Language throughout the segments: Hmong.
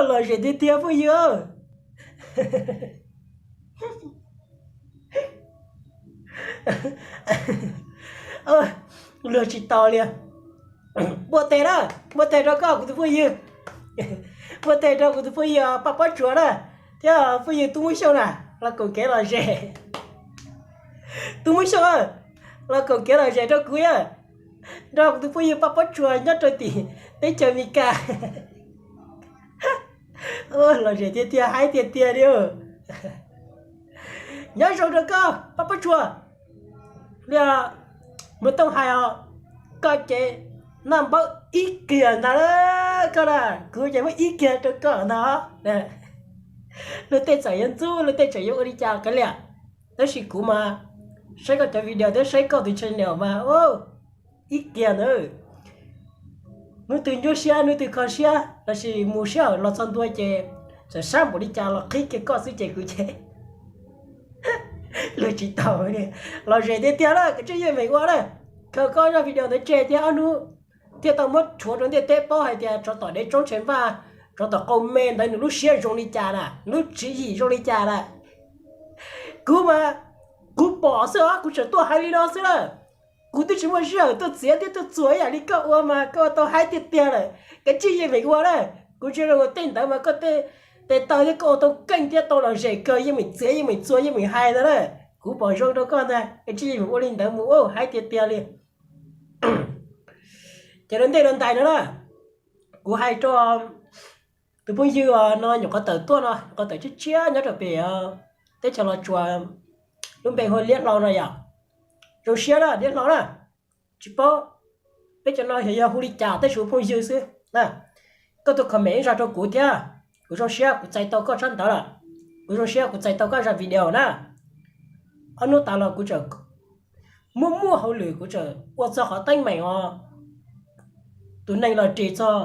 Lom zem tiag tiag phooj ywg. Luag tsis tau li. Npuaj teg na, npuaj teg rau koj kuv tus phooj ywg. Npuaj teg rau kuv tus phooj ywg Paj Pob Tsuas na, thiab phooj ywg Tub Muab Xyooj na, los koom kev lom zem. Tub Muab Xyooj, los koom kev lom zem rau kuv na, nrog kuv tus phooj ywg Paj Pob Tsuas nyob rau tim teb chaws Amelikas. Lom zem tiag tiag, haib tiag tiag li. Nyob zoo rau koj Paj Pob Tsuas. Li Muas Tooj hais os, koj ces naj npawb ib kiag ntag, koj na, kuv ces muab ib kiag rau koj ntag. Luag tej txawm yuav ntxub, luag tej txawm yuav ua li cas kav liam, tab sis kuv mas saib koj cov video thiab saib koj tus channel mas ib kiag ntawd. Hnub twg nyuaj siab, hnub twg kho siab lossis mus sij hawm los txog ntua ces txawm sab npaum li cas los qhib kiag koj xwb ces kuv ces luag tsis tau. Lom zem tiag tiag na, koj tsij yeej meem ua na. Khaws koj zaj video ntawd tseg thiab ob hnub thiaj tau muab rhuav rau ntiaj teb paub hais tias tsov tom dev tsoob ntshe npaj, tsov tom qau me ntawd nws lub siab zoo li cas na, nws lub tswv yim zoo li cas na. Kuv mas, kuv pom xwb os, kuv tseem tuaj hais li no xwb na. Kuv twb tsis muaj sij hawm tuaj txiav thiab tuaj txuas ib yam li koj ua mas koj ua tau haib tiag tiag lawm, koj tsij yeej meem ua na. Kuv ntsia rau tej ntawd mas koj tej tes taw thiab koj ua tau keej thiab tau lom zem kawg, yeej meem txiav yeej meem txuas yeej meem hais ntag na. Kuv pom zoo rau koj ntag, koj tsij yeej meem ua li ntawd mus, haib tiag tiag li. Ces rau ntej rau ntais no na, kuv hais rau tus phooj ywg no nyuam qhuav tawm tuaj no, nyuam qhuav tawm tshiab tshiab nyob rau pem teb chaws Los Tsuas, lub npe hu Liab Hlau no yom. Zoo siab na Liab Hlau na, tsis paub, peb cov no xyov yog hu li cas tab sis hu phooj ywg xwb na. Koj tus comment ib zag rau kuv thiab, kuv zoo siab kuv txais tau koj tsab ntawv lawm, kuv zoo siab kuv txais tau koj zaj video na. Ob hnub tas los kuv tseem muaj muaj hauj lwm, kuv tseem ua txog qhov teeb meem os, tus neeg los ris txog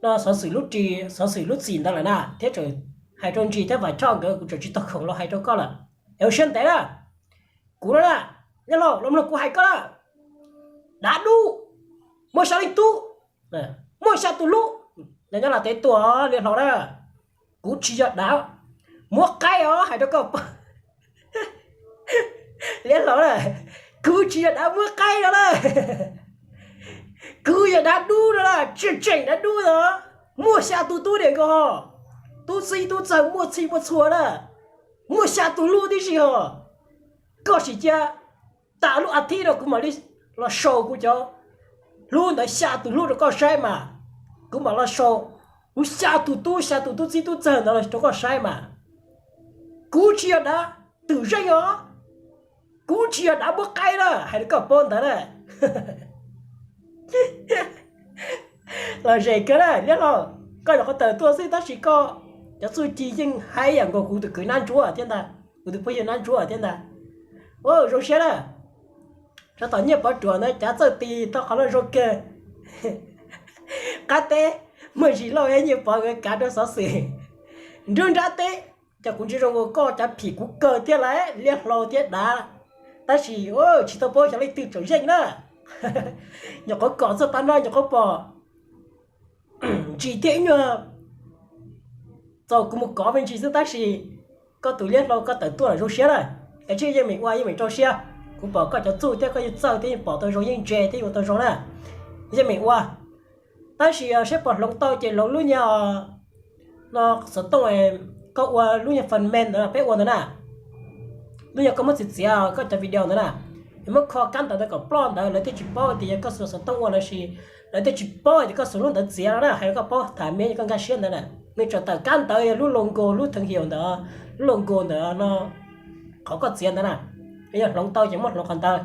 no xov xwm lub ris, xov xwm lub txim ntawd lawm na, thiab tseem hais rau Ntsis thiab Vam Choj nkawd, kuv tseem tsis tau khoom los hais rau koj lawm. Es ua siab ntev na, kuv no na, Liab Hlau los mloog kuv hais koj na, dav dub, muaj xya leej tub, muaj xya tus hlub, nyob Los Tsuas tuaj Liab Hlau na, kuv tsis yog dav muab qaib os, hais rau koj pom. Liab Hlau na, kuv tsis yog dav muab qaib no na, kuv yog dav dub no na, tseem tseem dav dub no, muaj xya tus tub diam nkaus, tub txib tub txawg muaj txhij muaj txhua na, muaj xya tus hlub tib si ho. Koj sim cia tas lub a thib no kuv mam li los sau kuv cov hlub ntawd xya tus hlub rau koj saib mas, kuv mam los sau kuv xya tus tub, xya tus tub txib tub txawg ntawd los rau koj saib mas. Kuv tsis yog dav twm zeej os, kuv tsis yog dav muab qaib na, hais rau koj paub ntawd na. Los zem kawg na Liab Hlau, koj nyuam qhuav tawm tuaj xwb tab sis koj cov txuj ci yeej haib yam nkaus kuv tus kwv Nab Ntsuab thiab ntag, kuv tus phooj ywg Nab Ntsuab thiab ntag. Ua zoo siab na. Tsov tom Nyiaj Pov ruam ntawd cav txawj tis tau qhov no zoo kawg. Qab teb muaj Zis Lauj thiab Nyiaj Pov nkawd kav rau xov xwm. Nruab nrab teb, cas kuv ntsia zoo nkaus koj cav phim kuv kawg thiab lauj, Liab Hlau thiab dav. Tab sis tsis tau paub xyov leej twg tseem zeej na. Nyuam qhuav kom txog tav no nyuam qhuav pom Ntsis thiab ib nyuag, txaus kuv mus kov me ntsis xwb tab sis koj tus Liab Hlau koj tawm tuaj los zoo siab na. Koj tsij yeej meem ua yeej meem rau siab. Kuv pom koj cov txuj thiab koj yeej txawj thiab yeej pom tau zoo yeej ntse thiab yeej ua tau zoo na. Yeej meem ua. Tab sis saib puas hloov tau ces hloov lub nyuag no xov tooj, koj ua lub nyuag phần mềm ntawd peb ua ntawd na. Lub nyuag koj muab txiav txiav koj cov video ntawd na, es muab kho kab ntawv ntawd kom ploj ntawd lawv thiaj tsis paub tias yog koj xuas xov tooj ua lossis lawv thiaj tsis paub tias koj xuas lub ntawd txiav no na. Hais rau koj paub tham me koj nkag siab ntawd na, nws tseem tawm kab ntawv yog lub logo lub thee hiaum ntawd, lub logo ntawd no, qhov koj txiav ntawd na. Yog hloov tau ces muab hloov qhov ntawd,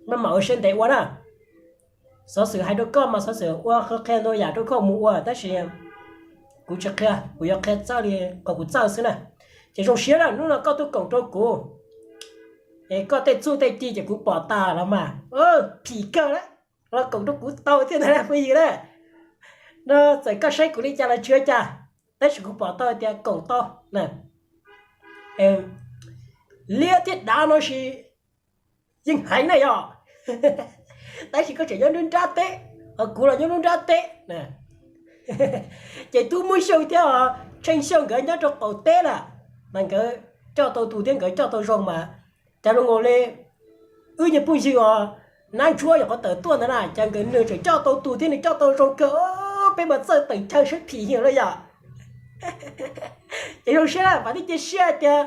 maj mam ua siab ntev ua na. Xov xwm hais rau koj mas xov xwm ua qhia ntau yam rau koj mus ua tab sis kuv tsis qhia, kuv yuav qhia txawj li qhov kuv txawj xwb na. Ces zoo siab na hnub no koj tuaj koom rau kuv, es koj tej txuj tej ci ces kuv pom tas los mas phim kawg na, los koom rau kuv tau thiab ntag phooj ywg na. No txawm koj saib kuv li cas los tsis ua cas, tab sis kuv pom tau tias koom tau na. Liab thiab dav no sis yeej heev na yog. Tab sis koj tseem nyob nruab nrab teb, ho kuv los nyob nruab nrab teb. Ces Tub Muaj Xyooj thiab Tsheej Xyooj nkawd nyob rau qaum teb lawm, mas nkawd coj tau tus thiab nkawd coj tau zoo mas. Cas zoo nkaus li wb niag phooj ywg os, Nab Ntsuab yog qhov tawm tuaj ntawd na, cas nkawd nws tseem coj tau tus thiab nws coj tau zoo kawg. Peb mas txawj tawm chaw saib phim yog lawm yom. Ces zoo siab na, vam thiab cia siab tias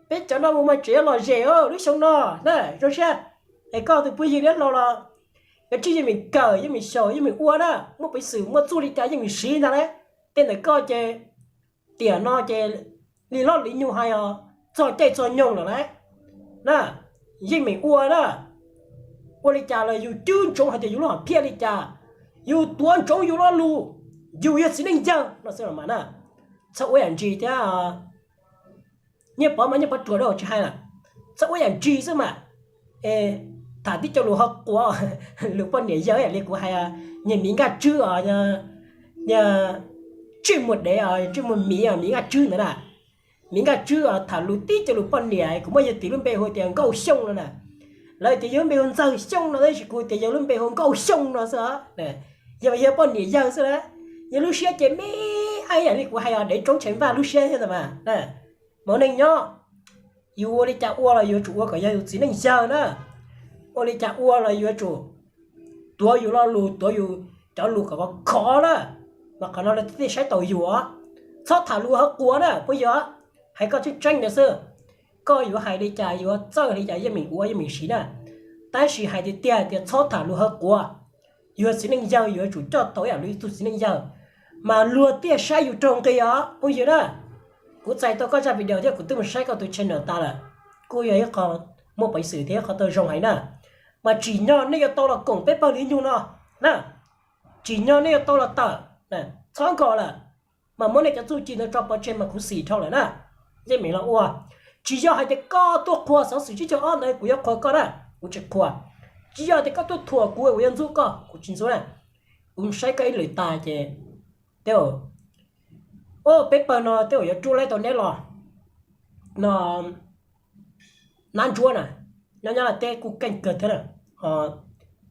peb cov no mus mas tseem yuav lom zem lub xyoo no na. Zoo siab es koj tus phooj ywg Liab Hlau los yuav tsum yeej meem kawm, yeej meem xyaum, yeej meem ua na. Muaj peev xwm muaj txuj li cas yeej meem siv ntag lauj. Tej ntawm koj ces tiam no ces li loj li nyuj hais os, txog caij txog nyoog lawm lauj na. Yeej meem ua na. Ua li cas los yus cwb ntsoov hais tias yus lub hom phiaj li cas, yus tuav ntsoov yus lo lus, yus yog txiv neej yawg no xwb los mas na. Txhob ua yam ntsis thiab. Nyiaj Pov mas Nyiaj Pov ruam dab tsis hais lawm, txhob ua yam ntsis xwb mas. Tham tib co lus ho quav, lus poj niam yawg ib yam li kuv hais, niag Miv Nkaj Tswb os, niag Ntsej Muag Dev os, Ntsej Muag Miv os, Miv Nkaj Tswb ntawd na. Miv Nkaj Tswb os, tham lus tib co lus poj niam, kuv muab yawg tis lub npe hu tias Nkauj Xyooj no na. Lawv tias yawg lub npe hu Ntxawg Xyooj no tab sis kuv tias yawg lub npe hu Nkauj Xyooj no xwb. Yog, yog poj niam yawg xwb na. Yawg lub siab ces me ab ib yam li kuv hais os, dev tsoob tsheej vaj lub siab thiab ntag mas. Hmoob neej nyob, yus ua li cas ua los yuav tsum ua kom yog yus txiv neej yawg na. Ua li cas ua los yuav tsum tuav yus lo lus, tuav yus cov lus kom khov khov na, mas qhov no lawv thiaj saib taus yus os. Txhob tham lus hauv quav na phooj ywg. Hais koj tseeb tseeb ntawd xwb, koj yuav hais li cas yuav txawj li cas yeej meem ua yeej meem siv na. Tab sis hais tiag tiag tias txhob tham lus hauv quav. Yus txiv neej yawg yuav tsum coj tau ib yam li ib tug txiv neej yawg, mas luag thiaj saib yus raug nqi os phooj ywg na. Kuv txais tau koj zaj video thiab kuv twb mus saib koj tus channel tas lawm, kuj yog ib qho muaj peev xwm thiab ib qho tau zoo heev na. Mas tsim nyog nej yuav tau los koom peb pawg Liv Nyug no na, tsim nyog nej yuav tau los tawm, txhob nkaum lawm, mas muab nej cov txuj ci ntawd tso pov tseg mas kuv xim dhau lawm na. Yeej meem los ua, tsis yog hais tias koj tuaj qhuas xov xwm tsib caug ob ntawd kuv yuav qhuas koj na, kuv tsis qhuas. Tsis yog tias koj tuaj thuam kuv kuv yuav ntxub koj, kuv tsis ntxub na. Kuv saib koj ib lwm tas ces tej zaum, o, peb pawg no tej zaum yuav rub laib tau neb los no. Nab Ntsuab na, nyob nyob Nyab Laj teb kuj keej kawg thiab na. Ho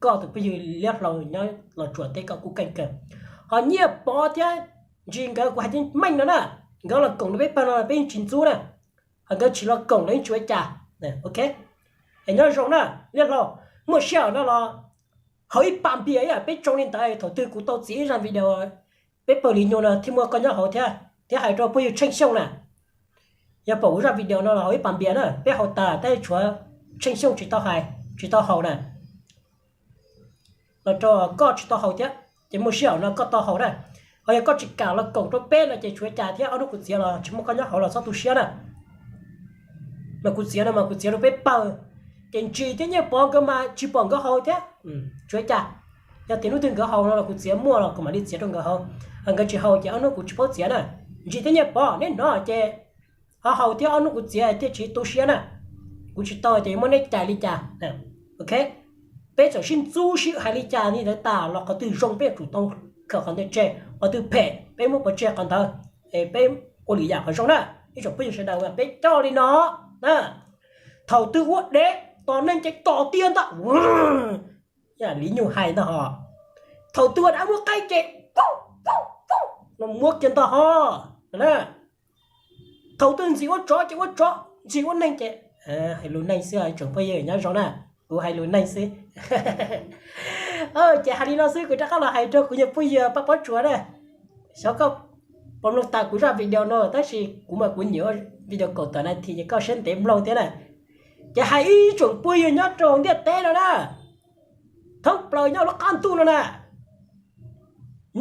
koj tus phooj ywg Liab Hlau nyob Los Tsuas teb koj kuj keej kawg. Ho Nyiaj Pov thiab Ntsis nkawd kuv hais tias meej no na, nkawd los koom rau peb pawg no peb yeej tsis ntxub na. Ho nkawd tsis los koom los yeej tsis ua cas. Ok, es nyob zoo na Liab Hlau, muaj sij hawm no los haus ib pas npias ib yam peb tsoo li ntawd, thaum twg kuv tau txiav ib zaj video peb pawg Liv Nyug no thiaj muaj koj nyob hauv thiab. Thiab hais rau phooj ywg Tsheej Xyooj na, yog pom kuv zaj video no los haus ib pas npias na, peb haus tas tab sis tshuav Tsheej Xyooj tsis tau hais, tsis tau haus na. Los rau koj tsis tau haus thiab, ces muaj sij hawm no koj tau haus na. Ho yog koj tsis kam los koom rau peb no ces tsis ua cas thiab, ob hnub kuv txiav los tsis muaj koj nyob hauv los txhob tu siab na. Mas kuv txiav no mas kuv txiav rau peb pawg, ces Ntsis thiab Nyiaj Pov nkawd mas tsis pom nkawd haus thiab, tsis ua cas. Yog tias hnub twg nkawd haus no los kuv txiav muaj los kuv mam li txiav rau nkawd haus. Ho nkawd tsis haus ces ob hnub kuv tsis paub txiav na. Ntsis thiab Nyiaj Pov neb hnov ces ho haus thiab, ob hnub kuv txiav thiaj tsis tu siab na. Kuv tsis tau ces muab neb cais li cas. Ok, peb txawm sib ntxub sib hais li cas li ntawd tas los qhov twg zoo peb yuav tsum tau khaws qhov ntawd tseg, qhov twg phem peb muab pov tseg qhov ntawd. Peb ua lwm yam qhov zoo na, ib tsoom phooj ywg sawv daws, peb coj li no na. Thaum twg ua dev tos neeg ces tos tiag ntag. Yam Liv Nyug hais ntag ho, thaum twg ua dab muab qaib ces no muab kiag ntag ho. Thaum twg ntxim ua tsov ces ua tsov, ntxim ua neeg ces, hais lus neeg xwb, tsoom phooj ywg nyob zoo na, kuv hais lus neeg xwb. Ces hais li no xwb, kuv rov qab los hais rau kuv nyuag phooj ywg Paj Pob Tsuas na. Xyov koj puas mloog tas kuv zaj video no, tab sis kuv mas kuv nyiam video kaum tawm nas this ces koj siab ntev mloog thiab na. Ces hais ib tsoom phooj ywg nyob rau ntiaj teb no na, thoob plaws nyob lub qab ntuj no na,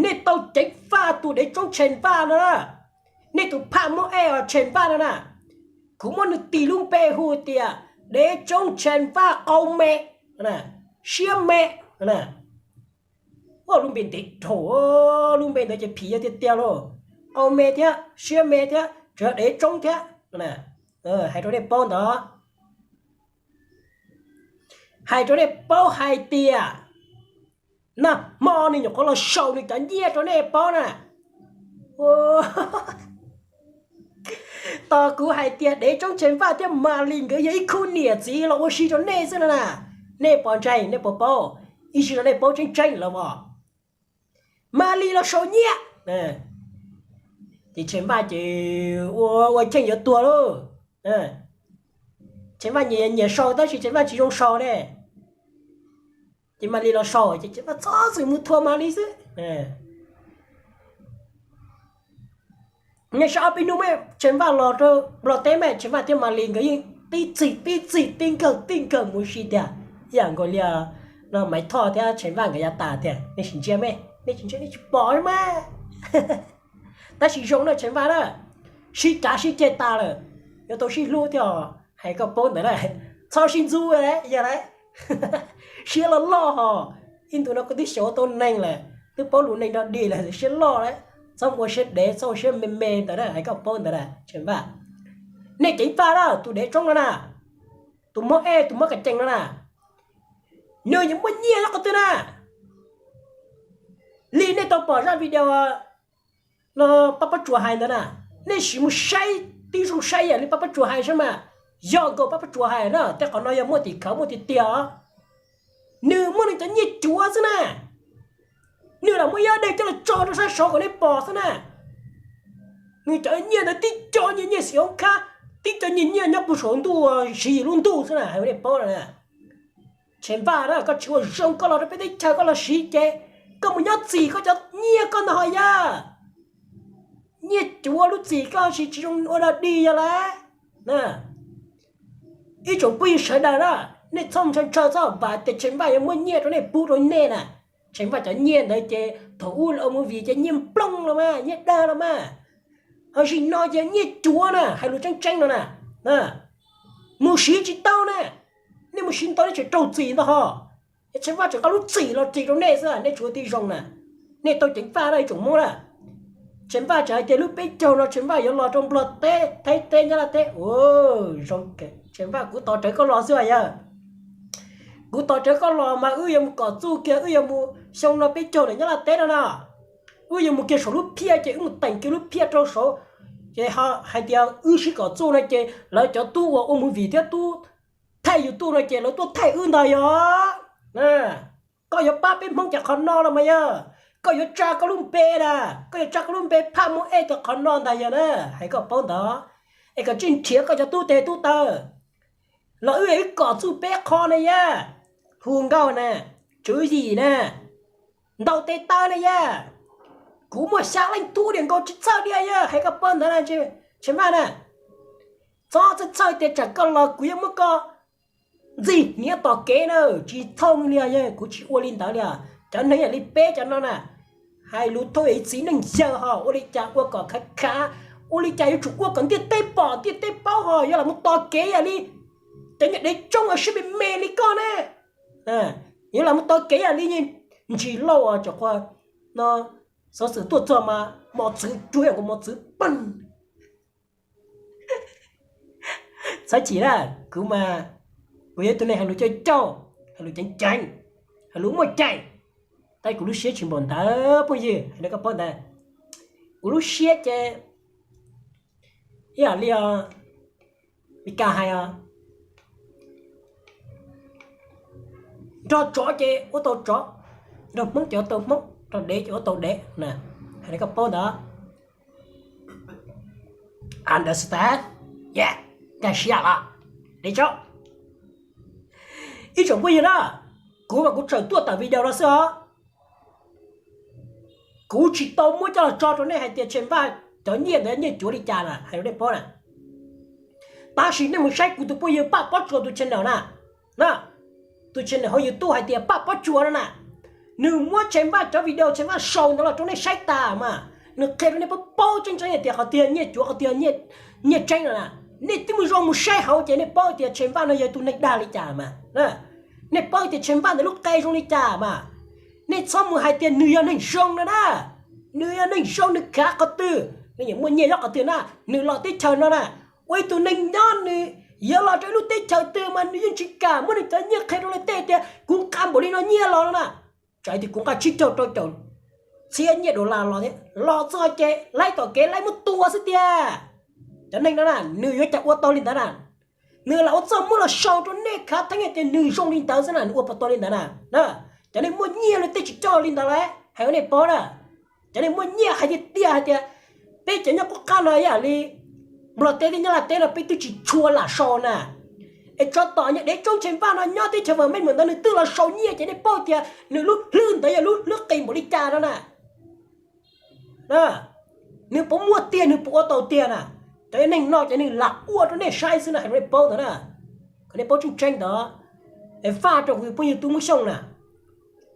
nej tau ceev faj tus dev tsoob Tsheej Vaj no na, nej tus phaj muab ej os Tsheej Vaj no na, kuv muab nws tis lub npe hu tias dev tsoob Tsheej Vaj qau me, siab me. Ua lub npe ntev dhau, lub npe ntawd ces phim yog tiag tiag lauj, qau me thiab siab me thiab tseem yog dev tsoob thiab. Hais rau nej paub ntawd, hais rau nej paub hais tias nag hmo nws nyuam qhuav los sau nws cov nyiaj rau nej paub na. Tos kuv hais tias dev tsoob Tsheej Vaj thiab Malis nkawd yog ib khub niam txiv los ua si rau nej xwb no na. Nej puas ntseeg, nej puas paub? Ib sim no nej paub tseeb tseeb los mas, Malis los sau nyiaj. Ces Tsheej Vaj ces ua ua cheej yuav tuag lauj. Tsheej Vaj nyiam nyiam sau tab sis Tsheej Vaj tsis zoo sau ne. Ces Malis los sau ces Tsheej Vaj txhob txwm mus thuam Malis xwb. Nej saib ob peb hnub mas Tsheej Vaj los rau Nplog teb mas Tsheej Vaj thiab Malis nkawd yeej tib txig tib txig tib nkawg tib nkawg mus si tiag. Ib yam nkaus li no Maiv Thoj thiab Tsheej Vaj nkawd yav tas tiag, nej tsis ntsia me, nej tsis ntsia nej tsis pom mas. Tab sis zoo na Tsheej Vaj na, sib cav sib ceg tas lawm, yuav tau sib hlub thiab os. Hais koj paub ntawd na, txhob sib ntxub yog lawm. Siab loj loj hos, ib ntus no koj twb xyaum tau neeg lawm, twb paub lus neeg dog dig lawm, siab loj lawm, txhob ua siab dev txhob ua siab me me ntawd na, hais koj paub ntawd na Tsheej Vaj. Nej ceev faj na tus dev tsoob no na, tus mob ej tus mob kas cees no na, nws yeej muaj nyiaj nyob qhov twg na. Li nej tau pom zaj video no Paj Pob Tsuas hais ntawd na, nej sim mus saib tib zoo saib ib yam li Paj Pob Tsuas hais saib mas, yog nkaus Paj Pob Tsuas hais na, tej qhov no yog muaj tim khawv muaj tiag tiag os. Nws muaj nws cov nyiaj cuav xwb na, nws lam muab ib ob daim coj los tso rau sab saud kom nej pom xwb na. Nws cov nyiaj ntawd tib co nyiaj nyiaj xim oob khab, tib co nyiaj nyiaj nyob puag saum ntuj siv yim lub ntuj xwb na, hais ua nej paub na. Tsheej Vaj na, koj tsis ua zoo koj los rau peb teb chaws koj los siv ces koj mus nyob txim koj cov nyiaj koj ntag ho yog. Nyiaj cuav lub txim koj siv tsis zoo ua dog dig yog lawm. Ib tsoom phooj ywg sawv daws na, nej txhob ntshaw ntshaw txhob vam tias Tsheej Vaj yuav muab nyiaj rau nej pub rau nej na. Tsheej Vaj cov nyiaj ntawd ces thaum ub lawv ua movie ces nyiaj nplooj los mas, nyiaj dag los mas. Ho zaum no ces nyiaj cuav na, hais lus tseeb tseeb no na, mus siv tsis tau na. Nej mus siv ntau nej tseem raug txim ntag ho. Es Tsheej Vaj tseem nqa lub txim los txim rau nej xwb, nej tsis ua tib zoo na. Nej tau ceev faj na ib tsoom Hmoob na. Tsheej Vaj tseem hais tias lub peb caug no Tsheej Vaj yuav los rau Nplog teb, Thaib teb, Nyab Laj teb. Tsheej Vaj, kuv tos rawv koj los xwb yog. Kuv tos rawv koj los mas wb yuav mus kom txuj kiag, wb yuav mus xyoo no peb caug lawm Nyab Laj teb no na. Wb yuav mus kiag saum lub phiaj ces wb mus teem kiag lub phiaj rau saud. Ces hais tias wb sib kom txuj no ces lawv cov tub uas ua movie thiab tub thaij YouTube no ces lawv tuaj thaij wb ntag yog. Koj yuav pab peb Hmoob cov qhov no los mas yog, koj yuav tsa koj lub npe na, koj yuav tsa koj lub npe phaj Hmoob ej cov qhov no ntag yog na, hais koj paub ntawd. Es kom tsis nrhiav koj cov tub tes tub taw los wb wb kom txuj peb qho na yog. Hu nkauj na, tswv yim na, ntaus tes taw na yog. Kuv muaj xya leej tub diam nkaus tsis txhawj diam yog, hais koj paub ntawd na. Tsheej Vaj na, txhob txhawj txhawj tias tsam koj los kuv yuav muab koj ntxig hniav tom kev na, tsis txhob li yog, kuv tsis ua li ntawd li os. Cov neeg yam li peb cov no na, hais lus thauj yam li txiv neej yawg ho ua li cas ua kom khav khav, ua li cas yuav tsum ua kom ntiaj teb pom ntiaj teb paub ho yuav lam mus tos kev yam li cov niag dev tsoob uas siab me me li koj ne. Yuav lam mus tos kev yam li ntsis lauj os, cov qhua no xov xwm tuaj txog mas mos txwv cuag yam nkaus mos txwv pag. Txhob chim na, kuv mas kuv yog ib tug neeg hais lus cauj cauj, hais lus ceev ceev, hais lus muaj cai, tab kuv lub siab tsis npaum ntawd phooj ywg, hais rau koj paub ntawd. Kuv lub siab ces ib yam li Meskas hais os, nrog tsov ces ua tau tsov, nrog Hmoob ces ua tau Hmoob, nrog dev ces ua tau dev na, hais rau koj paub ntawd. Understand? Yeah, nkag siab los. Li tso, ib tsoom phooj ywg na, kuv mas kuv tseem tuaj tawm video no xwb os. Kuv tsis tau muab coj los tso rau nej hais tias Tsheej Vaj cov nyiaj ntawd nyiaj cuav li cas na, hais rau nej paub na. Tab sis nej mus saib kuv tus phooj ywg Paj Pob Tsuas tus channel na, tus channel hauv YouTube hais tias Paj Pob Tsuas no na, nws muab Tsheej Vaj cov video Tsheej Vaj sau ntawd los rau nej saib tas mas, nws qhia rau nej paub paub tseeb tseeb hais tias qhov twg nyiaj cuav qhov twg nyiaj tseeb no na. Nej twb mus zoo mus saib hauv ces nej paub tias Tsheej Vaj no yog tus neeg dag li cas mas. Nej paub tias Tsheej Vaj ntawd lub qe zoo li cas mas. Nej txhob mus hais tias nws yog neeg zoo no na. Nws yog neeg zoo nws khav qhov twg, nws yeej muaj nyiaj nyob qhov twg na, nws los teb chaws no na, ua ib tug neeg nyob nws yuav los rau ib lub teb chaws twg mas nws yeej tsis kam muab nws cov nyiaj qhia rau lawv tej tias kuv nqa npaum li no nyiaj los no na. Tsam tias kuv nqa tsib caug rau caum txhiab nyiaj dollar los thiab los txog ces laib tom kev laib muab tua xwb tiag. Cov neeg no na nws yuav cas ua tau li ntawd na. Nws lam ua txuj muab los sau rau nej khav theeb hais tias nws zoo li ntawd xwb na, nws ua puas tau li ntawd na. Cov neeg muaj nyiaj li tej tsis coj li ntawd lawm, hais rau nej paub na. Cov neeg muaj nyiaj hais tiag tiag hais tias peb cov nyob qub qab no ib yam li Nplog teb thiab Nyab Laj teb no peb twb tsis tshua lam sau na. Es tsov tom nyob Dev Tsoob Tsheej Vaj no nyob teb chaws vam meej npaum ntawd nws twb los sau nyiaj ces nej paub tias nws lub hlwb ntawd yog lub hlwb qis npaum li cas no na. Nws puas muaj tiag, nws puas ua tau tiag na? Cov neeg no ces nws lam ua rau nej saib xwb na, hais rau nej paub ntawd na. Kom nej paub tseeb tseeb ntawd. Es faj rau kuv phooj ywg Tub Muab Xyooj na,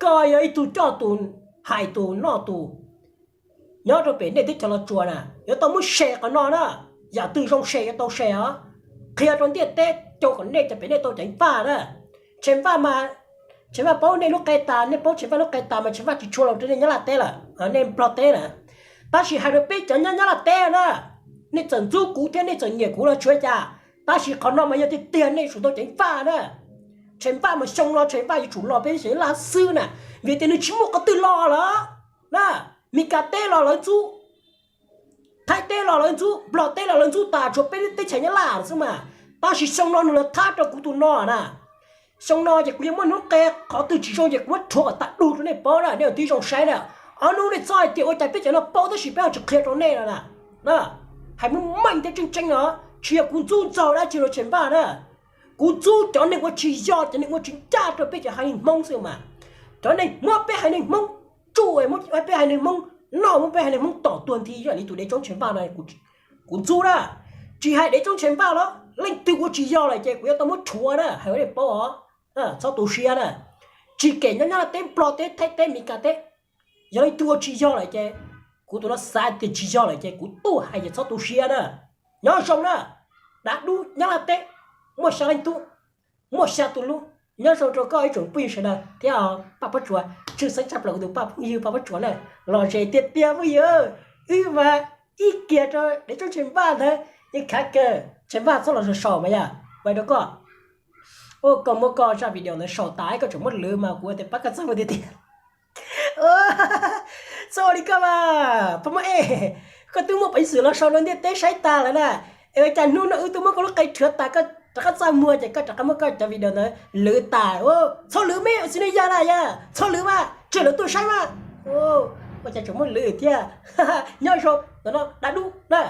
koj yog ib tug coj tus, hais tus noj tus, nyob rau pem nej teb chaws Los Tsuas na, yuav tau muab share qhov no na. Yam twg zoo share yuav tau share os. Qhia rau ntiaj teb, rau kom nej cov pem nej tau ceev faj na. Tsheej Vaj mas, Tsheej Vaj paub nej lub qe tas, nej paub Tsheej Vaj lub qe tas mas Tsheej Vaj tsis tshua los rau nej Nyab Laj teb lawm, nej Nplog teb lawm. Tab sis hais rau peb cov nyob Nyab Laj teb na, nej txawm ntxub kuv thiab nej txawm nyiam kuv los tsis ua cas, tab sis qhov no mas yog tiag tiag nej tsum tau ceev faj na. Tsheej Vaj mas xyoo no Tsheej Vaj yuav tsum los peb teb chaws Nyab Laj xwb na, vim tias nws tsis muaj qhov twg los lawm na. Meskas teb los lawv ntxub, Thaib teb los lawv ntxub, Nplog teb los lawv ntxub tas, tshuav peb teb chaws Nyab Laj xwb mas. Tab sis xyoo no nws los thab rau kuv tus no na. Xyoo no ces kuv yuav muab nws lub qe, qhov twg tsis zoo ces kuv muab rhuav kom tas dug rau nej paub na, nej ua tib zoo saib na. Ob hnub nej txhob hais tias ua cas peb cov no paub tab sis peb ho tsis qhia rau nej no na. Hais meej meej thiab tseeb tseeb no, tsis yog kuv ntxub ntxaug dab tsi rau Tsheej Vaj na. Kuv ntxub cov neeg ua tsis yog, cov neeg ua tsis ncaj rau peb cov haiv neeg Hmoob xwb mas. Cov neeg muab peb haiv neeg Hmoob tsuj, muab peb haiv neeg Hmoob noj, muab peb haiv neeg Hmoob tom tuag nthi ib yam li tus Dev Tsoob Tsheej Vaj no, kuv ntxub na. Tsis hais Dev Tsoob Tsheej Vaj los leej twg ua tsis yog lawm ces kuv yuav tau muab rhuav na, hais rau nej paub os. Txhob tu siab na. Tsis kem nyob Nyab Laj teb, Nplog teb, Thaib teb, Meskas teb, yog leej twg ua tsis yog lawm ces kuv tus no xav tias tsis yog lawm ces kuv tuaj hais ces txhob tu siab na. Nyob zoo na, dav dub Nyab Laj teb, muaj xya leej tub, muaj xya tus lub. Nyob zoo rau koj ib tsoom phooj ywg sawv daws thiab Paj Pob Tsuas, tshwj xeeb tshaj plaws kuv tus Paj phooj ywg Paj Pob Tsuas na, lom zem tiag tiag phooj ywg. Wb mas ib kiag rau Dev Tsoob Tsheej Vaj ntawd yeej khav kawg, Tsheej Vaj txhob los saum mas yog ua rau koj, koj muab koj zaj video ntawd saum tas koj tseem muab lwv mas kuv tias pab koj txaj muag tiag tiag. Txhob ua li koj mas Paj Muab Ej, koj twb muab peev xwm los sau rau ntiaj teb saib tas lawm na. Es ua cas hnub no wb twb muab koj lub qe rhuav tas koj rov qab txaj muag ces koj rov qab muab koj cov video ntawd lwv tas. Txhob lwv me, ua txiv neej yog na yog txhob lwv mas, tseg lawv tuaj saib mas. Ua cas tseem muab lwv thiab. Nyob zoo ntawm no dav dub na.